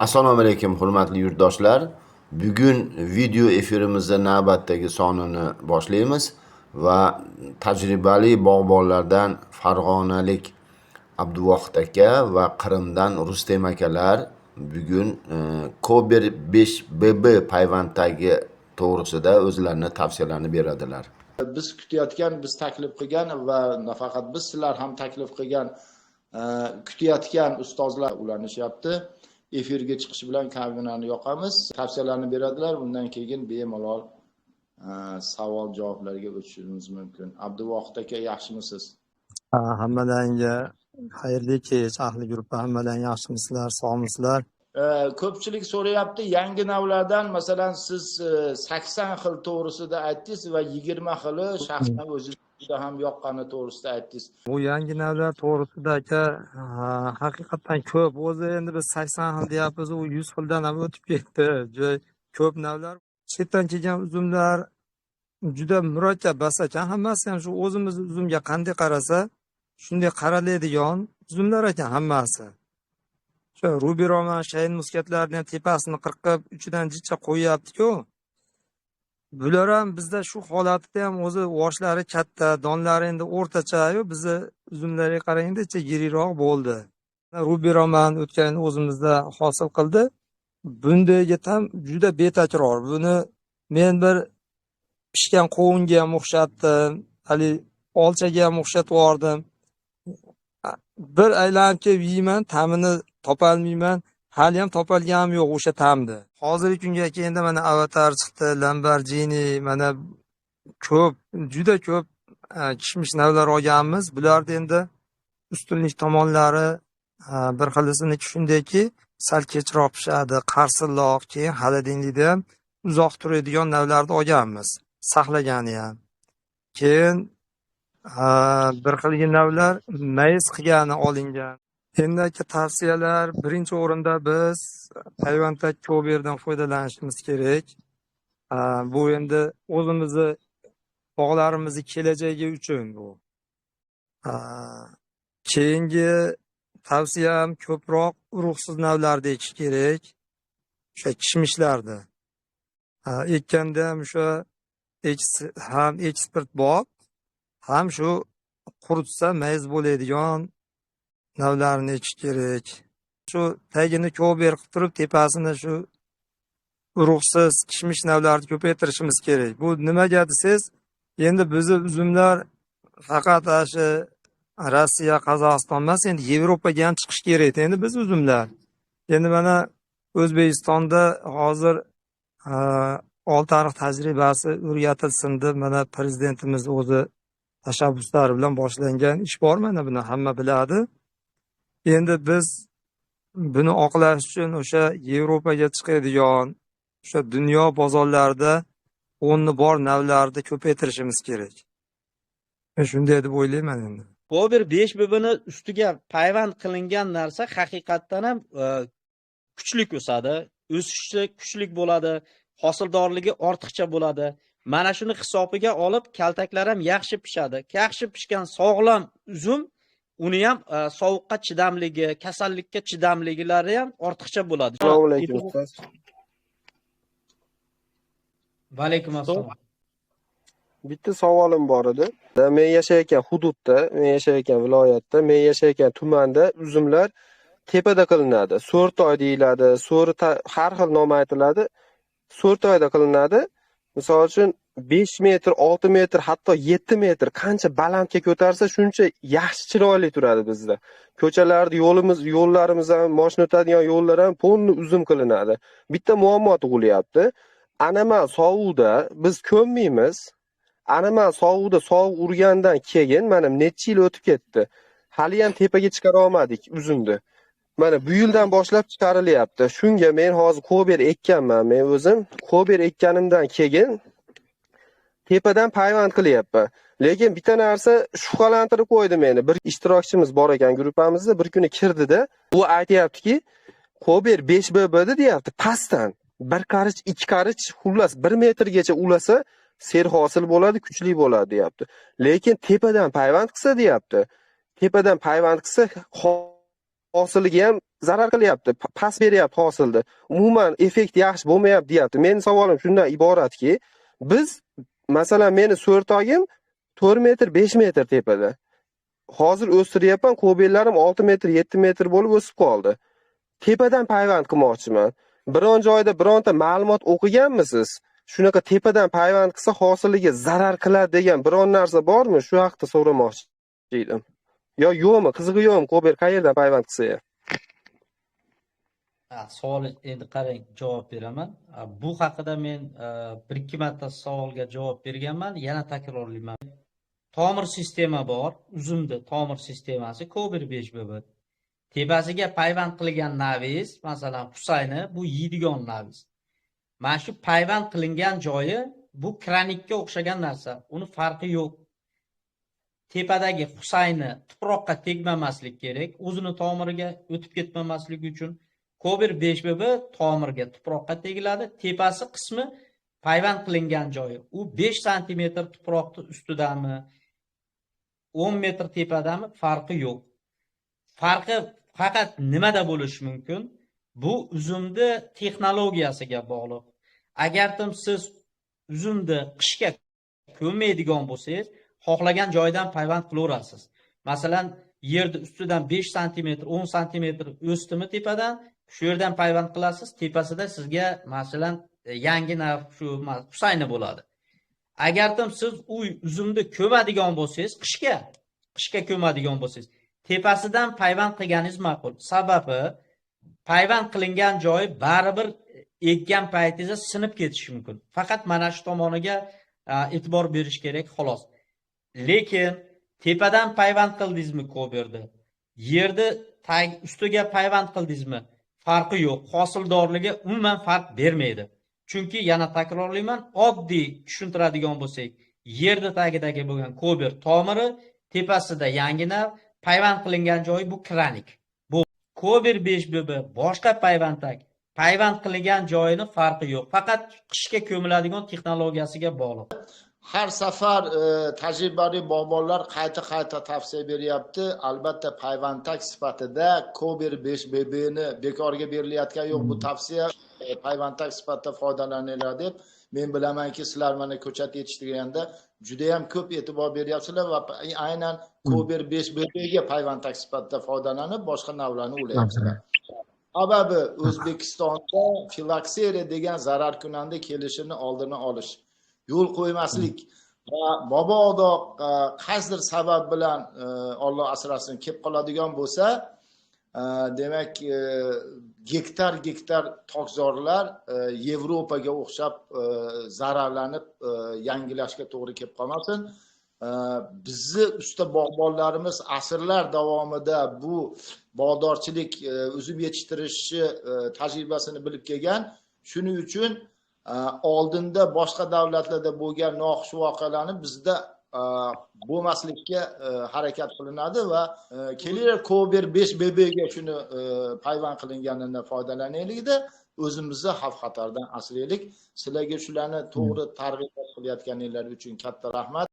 Assalomu alaykum, hurmatli yurtdoshlar. Bugun video efirimizni navbatdagi sonini boshlaymiz va tajribali bog'bonlardan farg'onalik Abduvohid aka va Qrimdan Rustam akalar bugun Kober 5 BB payvandtagi to'g'risida o'zlarini tavsiyalarini beradilar. Biz kutayotgan, biz taklif qilgan va nafaqat biz, sizlar ham taklif qilgan, kutayotgan ustozlar ulanishyapti. Efirga chiqishi bilan kamerani yoqamiz, tavsiyalarni beradilar. Undan keyin bemalol savol javoblarga o'tishimiz mumkin. Abduvohid aka, yaxshimisiz? Hammalangga xayrli kech, ahli guruh, hammalang yaxshimisizlar, sog'misizlar? Ko'pchilik so'rayapti yangi navlardan, masalan, siz 80 xil to'g'risida aytdingiz va 20 xili shaxsan o'zingizga ham yoqqani to'g'risida aytdingiz. Bu yangi navlar to'g'risida aka, haqiqatan ko'p. O'zi endi biz 80 xil deyapmiz, u 100 xildan ham o'tib ketdi. Juda ko'p navlar. Chetdan kelgan uzumlar juda murakkab bas ekan. Hammasi ham shu o'zimiz uzumga qanday qarasa, shunday qaralaydigan uzumlar ekan hammasi. Shu Ruby Roman, Shayn muskatlarni ham tepasini qirqib, uchidan jicha qo'yyapti-ku. Bular ham bizda shu holatda ham o'zi voshlari katta, donlari endi o'rtacha-yu, bizni uzumlarga qaraganda ichi yirikroq bo'ldi. Ruby Roman o'tgan yil o'zimizda hosil qildi. Bundayga tam juda betakror. Buni men bir pishgan qovunga ham o'xshatdim, hali olchaga ham o'xshatib yubordim. Bir aylanib kelib yeyman, ta'mini topolmayman. Hali ham topolganim yo'q o'sha ta'mni. Hozirgi kunga endi mana Avatar chiqdi, Lamborghini, mana ko'p, juda ko'p kishmish navlar olganmiz. Bularda endi ustunlik tomonlari bir xilisini shundayki, sal kechroq pishadi, qarsilloq, keyin xolodilnikda ham uzoq turadigan navlarni olganmiz, saqlagani ham. Keyin bir xilgi navlar mayiz qilgani olingan. Endi aka tavsiyalar, birinchi o'rinda biz payvandtak Koberdan foydalanishimiz kerak. Bu endi o'zimizni bog'larimizni kelajagi uchun bu. Keyingi tavsiyam ko'proq urug'siz navlarni ekish kerak. O'sha kishmishlarni. Ekkanda ham o'sha ham eksport bor, ham shu quritsa mayiz bo'ladigan navlarni ekish kerak. Shu tagini Kober qilib turib, tepasini shu urug'siz kishmish navlarni ko'paytirishimiz kerak. Bu nimaga desangiz, endi bizni uzumlar faqat shu Rossiya, Qozog'iston emas, endi Yevropaga ham chiqish kerak. Endi biz uzumlar. Endi mana O'zbekistonda hozir Oltiariq tajribasi o'rgatilsin deb mana prezidentimiz o'zi tashabbuslari bilan boshlangan ish bor, mana buni hamma biladi. Endi biz buni oqlash uchun o'sha Yevropaga chiqadigan, o'sha dunyo bozorlarida o'rni bor navlarni ko'paytirishimiz kerak. Men shunday deb o'ylayman endi. Kober 5 BBni ustiga payvand qilingan narsa haqiqatdan ham kuchlik o'sadi, o'sishi kuchlik bo'ladi, hosildorligi ortiqcha bo'ladi. Mana shuni hisobiga olib kaltaklar ham yaxshi pishadi. Yaxshi pishgan sog'lom uzum, uni ham sovuqqa chidamligi, kasallikka chidamligilari ham ortiqcha bo'ladi. Assalomu alaykum ustoz. Va alaykum assalom. Bitta savolim bor edi. Men yashayotgan hududda, men yashayotgan viloyatda, men yashayotgan tumanda uzumlar tepada qilinadi. So'rtoy deyiladi, so'ri har xil nom aytiladi. So'rtoyda qilinadi. Misol uchun 5 metr, 6 metr, hatto 7 metr qancha balandga ko'tarsa shuncha yaxshi chiroyli turadi bizda. Ko'chalarda, yo'limiz, yo'llarimiz ham, mashina o'tadigan yo'llar ham polni uzum qilinadi. Bitta muammo tug'ilyapti. Anomal sovuqda biz ko'nmaymiz. Anomal sovuqda sovuq urgandan keyin mana necha yil o'tib ketdi. Hali ham tepaga chiqara olmadik uzumni. Mana bu yildan boshlab chiqarilyapti. Shunga men hozir Kober ekkanman. Men o'zim Kober ekkanimdan keyin tepadan payvand qilyapman. Lekin bitta narsa shubhalantirib qo'ydi meni. Bir ishtirokchimiz bor ekan gruppamizda, bir kuni kirdida, u aytayaptiki, Kober 5 BB deyapti, pastdan bir qarich, 2 qarich, xullas 1 metrgacha ulasa serhosil bo'ladi, kuchli bo'ladi deyapti. Lekin tepadan payvand qilsa deyapti. Tepadan payvand qilsa Hosiliga ham zarar qilyapti, past beryapti hosilni. Umuman effekt yaxshi bo'lmayapti deyapti. Meni savolim shundan iboratki, biz masalan meni so'rtog'im 4 metr, 5 metr tepada. Hozir o'stiryapman, ko'bellarim 6 metr, 7 metr bo'lib o'sib qoldi. Tepadan payvand qilmoqchiman. Biron joyda bironta ma'lumot o'qiganmisiz? Shunaqa tepadan payvand qilsa hosiliga zarar qiladi degan biron narsa bormi? Shu haqda so'ramoqchi edim. Yo yo'qmi? Qizig'i yo'qmi? Ko'ber qayerdan payvand qilsa ham? Savol endi qarang, javob beraman. Bu haqida men bir ikki marta savolga javob berganman, yana takrorlayman. Tomir sistema bor, uzumda tomir sistemasi Kober 5 BB. Tepasiga payvand qilgan navis, masalan, Husayni, bu yeydigan navis. Mana shu payvand qilingan joyi bu kranikka o'xshagan narsa, uni farqi yo'q. Tepadagi Husayni tuproqqa tegmamaslik kerak, o'zini tomiriga o'tib ketmamasligi uchun. Kober 5 BB tomirga, tuproqqa tegiladi. Tepasi qismi payvand qilingan joyi. U 5 santimetr tuproqning ustidami, 10 metr tepadami farqi yo'q. Farqi faqat nimada bo'lishi mumkin? Bu uzumni texnologiyasiga bog'liq. Agardim siz uzumni qishga ko'mmaydigan bo'lsangiz, xohlagan joydan payvand qilaverasiz. Masalan, yerni ustidan 5 santimetr, 10 santimetr o'stimi tepadan, shu yerdan payvand qilasiz, tepasida sizga masalan yangi nav shu Husayni bo'ladi. Agardim siz u uzumni ko'madigan bo'lsangiz, qishga ko'madigan bo'lsangiz, tepasidan payvand qilganingiz ma'qul. Sababi payvand qilingan joyi baribir ekkan paytingizda sinib ketishi mumkin. Faqat mana shu tomoniga e'tibor berish kerak xolos. Lekin tepadan payvand qildingizmi Koberni, yerni tag ustiga payvand qildingizmi, farqi yo'q. Hosildorligi umuman farq bermaydi. Chunki yana takrorlayman, oddiy tushuntiradigan bo'lsak, yerni tagidagi bo'lgan Kober tomiri, tepasida yangi nav, payvand qilingan joyi bu kranik. Bu Kober 5 BB boshqa payvandtak, payvand qilingan joyini farqi yo'q. Faqat qishga ko'miladigan texnologiyasiga bog'liq. Har safar tajribali bog'bonlar qayta-qayta tavsiya beryapti. Albatta payvandtak sifatida Kober 5 BB ni bekorga berilayotgan yo'q bu tavsiya. Payvandtak sifatida foydalaninglar deb. Men bilamanki, sizlar mana ko'chat yetishtirganda juda ham ko'p e'tibor beryapsizlar va aynan Kober 5 BB ga payvandtak sifatida foydalanib boshqa navlarni ulayapsizlar. Sababi O'zbekistonda filokseriya degan zararkunanda kelishini oldini olish, yo'l qo'ymaslik va mabodo qaysidir sabab bilan Alloh asrasin kelib qoladigan bo'lsa, demak gektar gektar tokzorlar Yevropaga o'xshab zararlanib yangilashga to'g'ri kelib qolmasin. Bizni usta bog'bonlarimiz asrlar davomida bu bog'dorchilik, uzum yetishtirishi tajribasini bilib kelgan. Shuning uchun oldinda boshqa davlatlarda bo'lgan noxush voqealarni bizda bo'lmaslikka harakat qilinadi va kelinglar Kober 5 BB ga shuni payvand qilinganini foydalanaylikda o'zimizni xavf xatardan asraylik. Sizlarga shularni to'g'ri targ'ibot qilayotganinglar uchun katta rahmat.